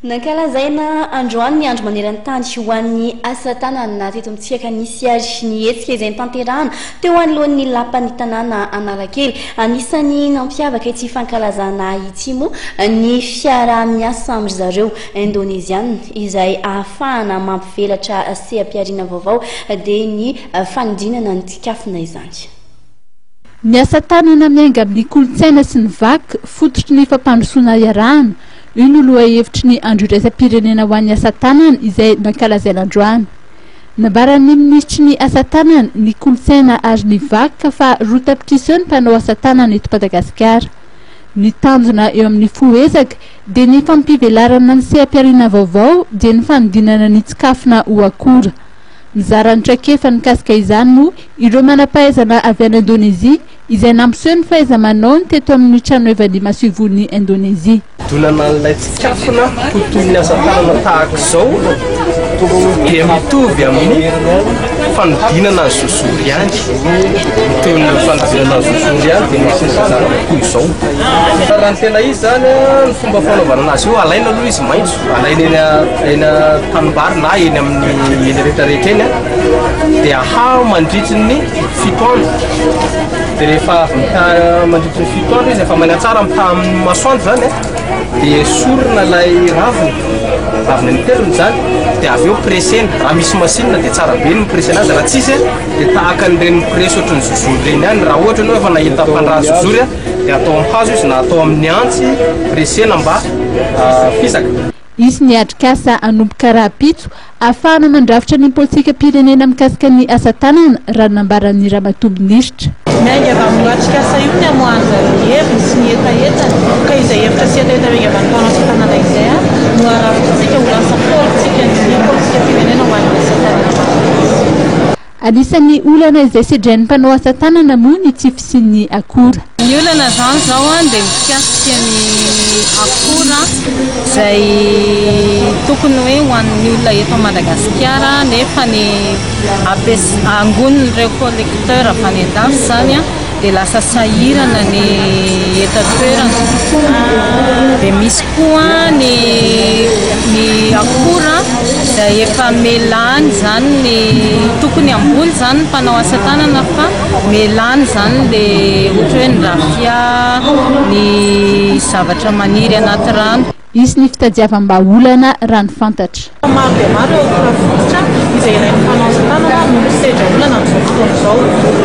Nankalazaina androany ny andro maneran-tany ho an'ny asa tanana teto amintsika ka nisy ary ny hetsika izay notanterahana teo anoloan'ny lapan'ny tanàna Analakely. Anisan'ny nampiavaka ity fankalazana ity moa ny fiaraha-miasa amin-dry zareo Indoneziana izay ahafahana mampivelatra seha-pihariana vaovao dia ny fanodinana ny tsikafona izany. Ny asa tanana miainga amin'ny kolontsaina sy ny vac, fototry ny fampandrosoana iarahana. Io no lohahevitry ny Andro iraisam-pirenena ho an'ny asa tanana izay nankalazaina androany. Nambaran'ny minisitry ny asa tanana, ny kolontsaina ary ny vac fa 2 tapitrisa eo ny mpanao asa tanana eto Madagasikara. Ny tanjona eo amin'ny fo ezaka dia ny fampivelarana ny seha-pihariana vaovao dia ny fanodinana ny tsikafona ho akora. Mizara ny traikefa mikasika izany moa ireo manam-pahaizana avy any Indonezia izay nampiseho ny fahaiza-manaony teto amin'ny tranohevan'ny masoivohon'i Indonezia. Donana an'ilay tsikafona ho toy ny asa tanana tahaka izao dia mitovy amin'ny fanodinana ny zozoro ihany. Toy ny fanodinana ny zozoro ihany dia misy ny zavatra toy izao. Fa raha ny tena izy izany, ny fomba fanaovana anazy io, alaina aloha izy maitso, alaina eny eny an-tanimbary na eny amin'ny eny rehetrarehetra eny dia ahaho mandritry ny 7 andro. Dia rehefa avy mitaha mandritry ny 7 andro izy, efa maina tsara mitaha amin'ny masoandro zany dia esorina ilay raviny, raviny amin'ny izany, dia avy eo pressena. Raha misy machine dia tsara be ny mipresse anazy, raha tsisy dia tahaka an'ireny mipresse ohatry ny zozoro ireny ihany. Raha ohatra ianao efa nahita mpandraha zozoro dia atao amin'ny hazo izy na atao amin'ny antsy, pressena mba fisaka. Hisy ny atrikasa hanomboka rahampitso ahafahana mandrafitra ny politikam-pirenena mikasika ny asa tanana, raha ny nambaran'ny ramatoa minisitra. Miainga avy amin'io atrikasa io ny hamoahan'ny zareo ny heviny sy ny hetahetany, ka izay hevitra sy hetaheta miainga avy amin'ny mpanao asa tanana izay no harafitritsika ho lasa politikan'ny politikam-pirenena ho an'ny asa tanana malagasy. Anisan'ny olana izay sedrain'ny mpanao asa tanana moa ny tsy fisian'ny akora. Ny olana izany izao dia mikasika ny akora izay tokony hoe ho an'ny olona eto Madagasikara nefa ny angonin'ireo collecteur avy any an-dafy izany dia lasa sahirana ny eto an-toerana. Dia misy koa ny ny akora izay efa melany izany ny tokony hamboly izany ny mpanao asa tanana fa melany izany le ohatra hoe ny rafia, ny zavatra maniry anaty rano. Hisy ny fitadiavam-bahaolana raha ny fantatra. Maro dia maro ireo akora fototra izay ilain'ny mpanao asa tanana no misedra olana amin'izao fotoana izao.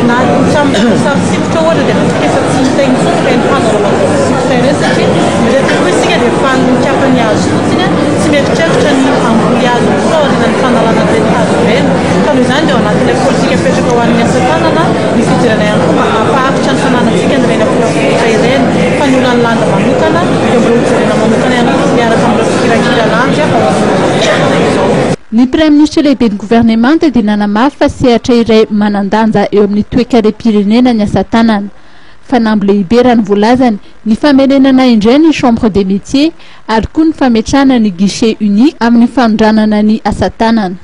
Na hatramin'ny sary sikotra ohatra dia matetika efa tsy hita intsony ireny hazo anaovana sikotra ireny satria matetika koa isika dia faly mikapa ny hazo fotsiny tsy mieritreritra ny hamboly hazo mihitsy aorianan'ny fanalana an'ireny hazo ireny. Ka noho izany dia ao anatin'ilay politika apetraka ho an'ny asa tanana ny fijerena ihany koa mba hampaharitra ny fananantsika an'ireny akora fototra ireny. Fa ny olan'ny landy manokana dia mbola hojerena manokana ihany koa miaraka amin'ireo mpikirakira landy ao amin'izao fotoana izao. Ny Praiminisitra lehiben'ny governemanta dia nanamafy fa sehatra iray manan-danja eo amin'ny toekarem-pirenena ny asa tanana. Fanamby lehibe raha ny voalazany ny famerenana indray ny Chambre des métiers ary koa ny fametrahana ny guichet unique amin'ny fanondranana ny asa tanana.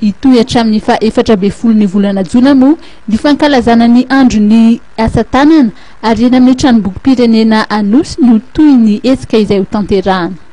Hitohy hatramin'ny faha 14 ny volana jona moa ny fankalazana ny andron'ny asa tanana ary eny amin'ny tranombokim-pirenena Anosy no tohin'ny hetsika izay hotanterahana.